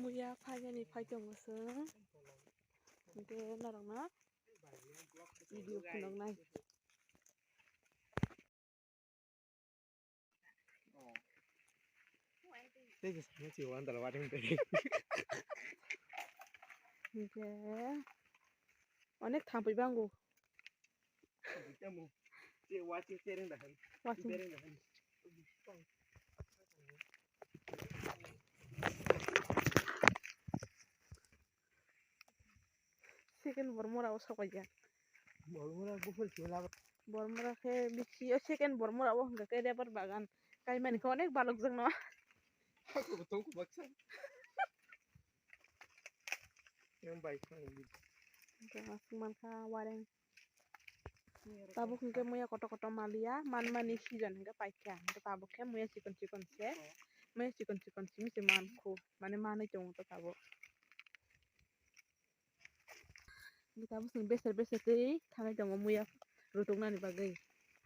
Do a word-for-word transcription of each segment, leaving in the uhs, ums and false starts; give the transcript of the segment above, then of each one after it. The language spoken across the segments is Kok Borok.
Muya phainani phai tongo chwng. Hwnkhe norokno video phunuknai. Tei je sana si wan dala waring tei. Hwnkhe onek thampui bango. Tamo. Che wa che che reng dahan. Wa che. Bereng dahan. Second bormora o sokoya. Bormora buphul chula. Bormora khe bisi o second bormora o hwnkha khe rubber bagan. Kaimani khe onek balok jwkno. Hako tong kubaksa. Yang bai khani. Hwnkhe aswk mankha wareng. Tabuk hwnkhe muya kotor kotor maliya, manmani season hwnkhe paikha. Hwnkhe tabuk khe muya chikon chikon se, muya chikon chikon simi se mankhu, mane manwi tongo to tabuk. Hwnkhe tabuk chwng beser beser twi thangwi tongo muya rutuknani bagwi.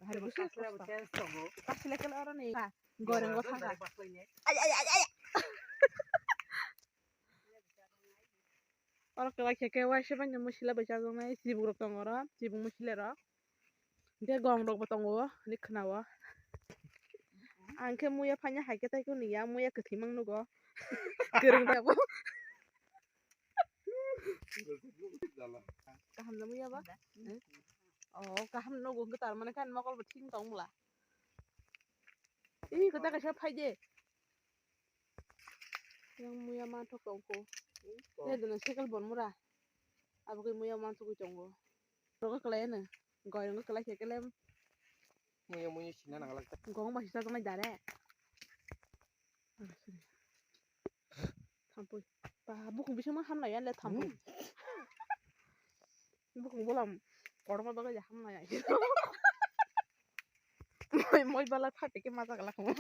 Hari busu kasla bo kosto. Chance tongo. Kasla kele oro ni. Gorengo thangkha. Ay, ay, ay, ay. Oro kwlai khe khe waisa bangkhe mwsila bai chajaknai, chibuk rok tongo oro, chibuk mwsila rok. Hwnkhe gong rok bo tongo, hwnwi khwnao. Ang khe muya phaina hai khe tei khe nungya, muya kwthwi mang nugo. Kwrwng bai bo. Kaham no muya ba? Eh? Oh, kaham nugo hwnkhe tar mane khe ani mokol bo thik tong bwla. Ih, kwta kaisa phai de. Yang muya manthok tongkho. Ko. Tei dwna cycle bon mura. Abo khe muya manthogwi tongo. Rogo kwlai ano. Goirong kwlai khe kele. Muya muya sina nangalak. Gong ba sisa tongnai dare. Thampui. Ba, bukhung bisingma hamlaiya le thampui. Hmm. Bukhung bolam kotorma bagwi hamlaiya. Moi, moi bala phaipikhe ma jaga lakhumo.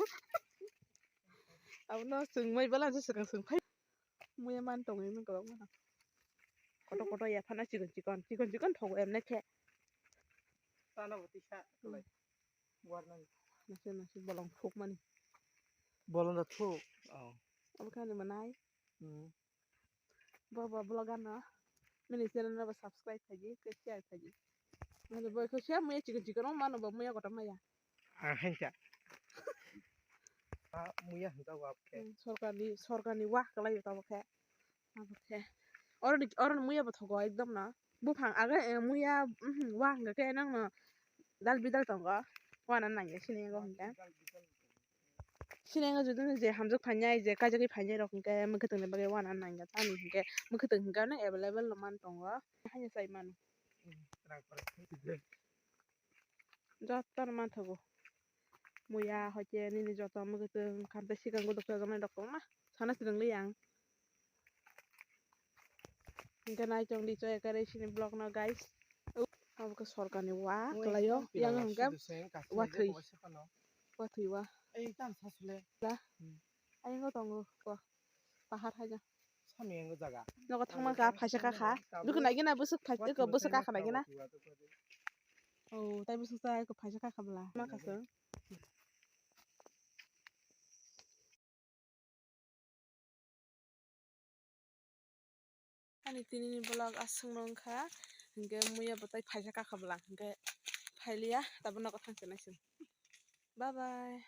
Abono chwng moi bala se swkang chwng phai. Muya man tongwi mung kwbangma. Kotor kotor ya phano chikon chikon, chikon chikon thogo emne khe. Tano bo tisa. Hmm. Warnani. Nasi nasi bolong thukmani. Bolong da thuk. Oh. Abo khe ani manai. Hmm. Bo bo vlog ano. Mini channel no bo subscribe khaidi, share khaidi. Nang bo khe share muya chikon chikon no mano bo muya kotor maya. Ah, hain kha. Ah, muya hwnka wak khe. Hmm, sorkarni, sorkarni wah kwlai tabo khe. Abo khe. Oroni, oroni muya bo thogo ekdom no. Buphang aga, eh, muya, mhm, wah hwnka khe nang no dal bidal tongo. Wana nangya sini go hwnka. Sini go jodi je hamjak phainai, je kaijagwi phainai rok hwnka mwkhwtwng ni bagwi wana nangya tani hwnka mwkhwtwng hwnka no available no man tongo. Haino sai mano. Jotono manthogo. Muya hoite nini joto mwkhwtwng khamte sikang godok chajaknai rok kwbangma sana swrwngli ang. Hwnkhe nai tongdi choi ekare sini vlog no guys. Abo khe sorkarni wa kwlaio yang hwnkhe wathwi. Wathwi wa. Ayang tongo. Pahar haja. Sami yang jaga. Nogo thangma ka phaisa ka kha. Bikon nai gina busuk phai ko busuk ka kha nai gina. Oh, tai busuk ta ko phaisa ka kha bla. Ma ka sir. Ani tini ni vlog aswk no wngkha. Hwnkhe muya bo tai phaisa ka kha bla. Hwnkhe phailiya tabuk nogo thang se nai sir. Bye bye.